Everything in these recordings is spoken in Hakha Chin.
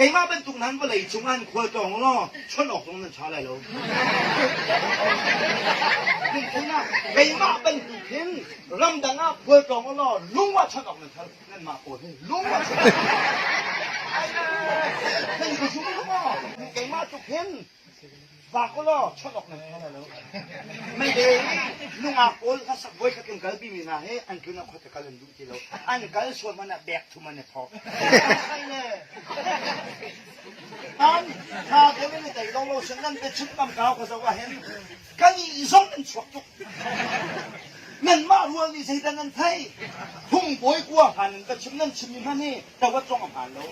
Keimah bantuk nan vawlei cung an khual tlawng law chawnh awk zong nan ṭha lai lo. Keimah bantuk hin ramdang ah khual tlawng law lung ah chawnh awk nan ṭha nanmah pawl hi lung ah chawnh nan ka zum maw? Keimah tuk hin Vak u law chawnh awk nan ṭha lai lo. Meide i nungak pawl kha sak voi khat kan kalpi mi hna hi an tlun ah khuate kal an duh ti lo. An kal sual hmanh ah bek thum an i thawk. An tha te nan i tei lo lo sin nan biachim kam kau ka zoh ah hin kan i zong nan chuak tuk. Nanmah rual nih zeidah nan theih? Phungbawi kua hlan in ka chim nan chimmi hmanh hi tawat zong a hmaan lo.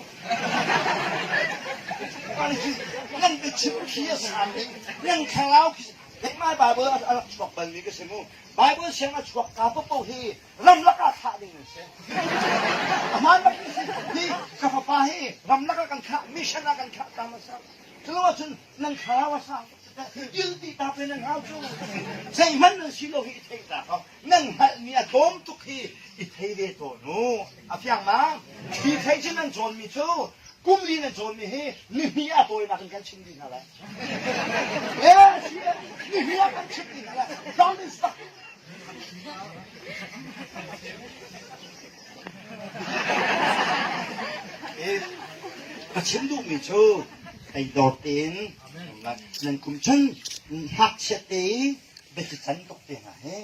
Nan biachim khi a san ding, nan thlarau khi Theihmai Bible a rak chuak balmi ka si mu. Bible siang a chuak ka paoh hi ramlak ah thlah ding an si. A hmaan bak mi si. Hi ka fapa hi ramlak ah kan thlah, mission ah kan thlah ta hmasa. Cu lo ahcun nan thlarau a sang Ilti ta pe nan hau cu. Zeihmanh nan si lo hi i theih ta ko. Nan hngalhmi a tlawm tuk hi i thei ve tawn u. A fiang ma? Hi thei cu nan cawnmi cu kum li nan cawnmi hi nihnih a tawinak in kan chim dih hna lai. Eh, si eh, nihnih ah kan chim dih hna lai. Promise tak. Eh, ka chim duhmi cu eidawr tein nan kum cun ngakchia te i biaci can tuk te hna he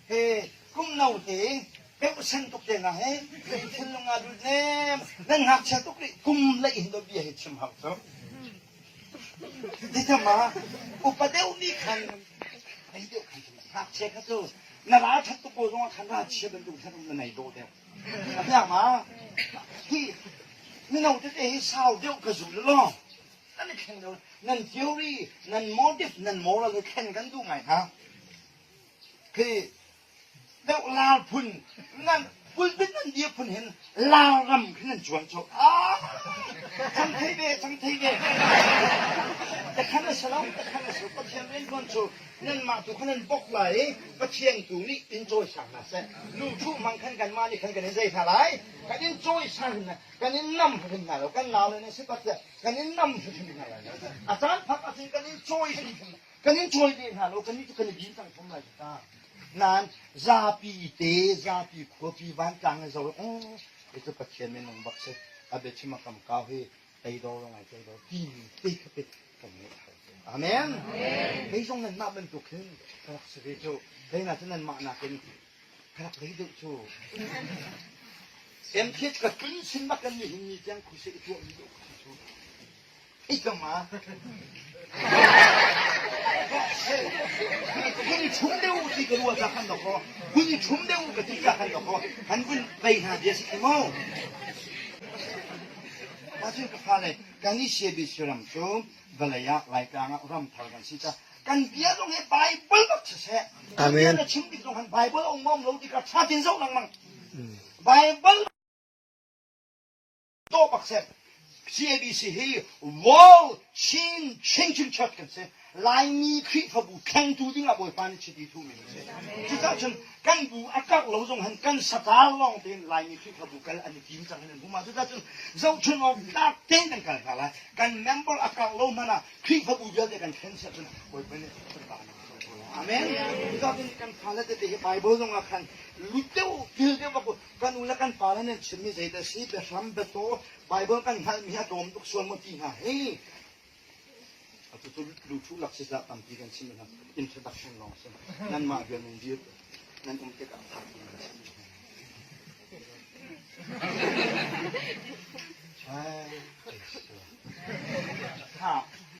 he kum no te peuhsen tuk te hna he thinlung ah lut nem nan ngakchia tuk rih kum le in do bia hi chim hau cu Tithama upa deuh nih khan ei deuh khan ngakchia kha cu na ral that tuk ko zong ah khan ralchia bantuk khan na nei dawh deuh a fiang ma hi mino tete hi sau deuh ka zul law nan i thleng lo nan theory nan motive nan moral hi thlen kan duh ngai hna khi deuh lar phun nan pulpit nan dir phun hin lar ram khi nan cuan cu ah cang thei ve cang thei ve te khan a si lo te khan a si Pathian rian tuan cu nanmah tu khan nan bok lai i Pathian tu nih in cawisang hna seh lu thuh mang khan kanmah nih khan kan in zei hna lai kan in cawisang hna kan in nam hrim hna lo kan nau le nan si pat kan in nam hrim hna lai a caan phak ahcun kan in cawi hrim kan in cawi ve hna lo kan nih cu kan i bin cang thom lai ta nan zapi te zapi khuapi vantlang in zo eh cu Pathian minung bak si a biachim a kam kau hi teidor ngai teidor ti te kha pe kan ngeih Amen. Kei zong nan mah bantuk hin ka rak si ve cu. Kei na cu nan mah nakin ka rak rei deuh cu. MTH ka tlun sin bak kan nihin ni tiang khuase i tuah mi deuh cu. Ikama. Hun i ṭhum deuh ti ka ruah ca khan dawkaw hun i ṭhum deuh ka ti ca khan dawkaw han vun vei hna bia si khi maw. Mah cu ka fale kan i CBC ram cu vawlei ah Laitlang ah ram thar kan si ca kan bia zong hi Bible bak siseh. Amen. Bia na chim tik zong han Bible a um maw um lo ti kha ṭha tin zoh lengmang. Bible Dawh bak seh. CABC hi World Chin Changing Church kan si. Laimi Khrihfabu thlengtu ding ah Bawipa nih chiti thuhmi kan si. Cucaah cun kan bu a karh lo zong han kan satal lawng tein Laimi Khrihfabu kal an i tim cang hin an hum ah cucaah cun zohchun awk tlak tein kan kal hna lai. Kan member a karh lo hmanh ah Khrihfabu vialte kan thlen siah cun Bawipa nih kan pa nih Amen. Cucaah cun kan fale tete hi Bible zong ah khan lut deuh pil deuh bak kan u le kan pa le nan chimmi zeidah si biahram biataw Bible kan hngalhmi hi a tlawm tuk sual maw ti hna hi atu cu luthu lak si zah tampi kan chim hna introduction lawng si nanmah vial nan dir nan um tikah thak nan chim.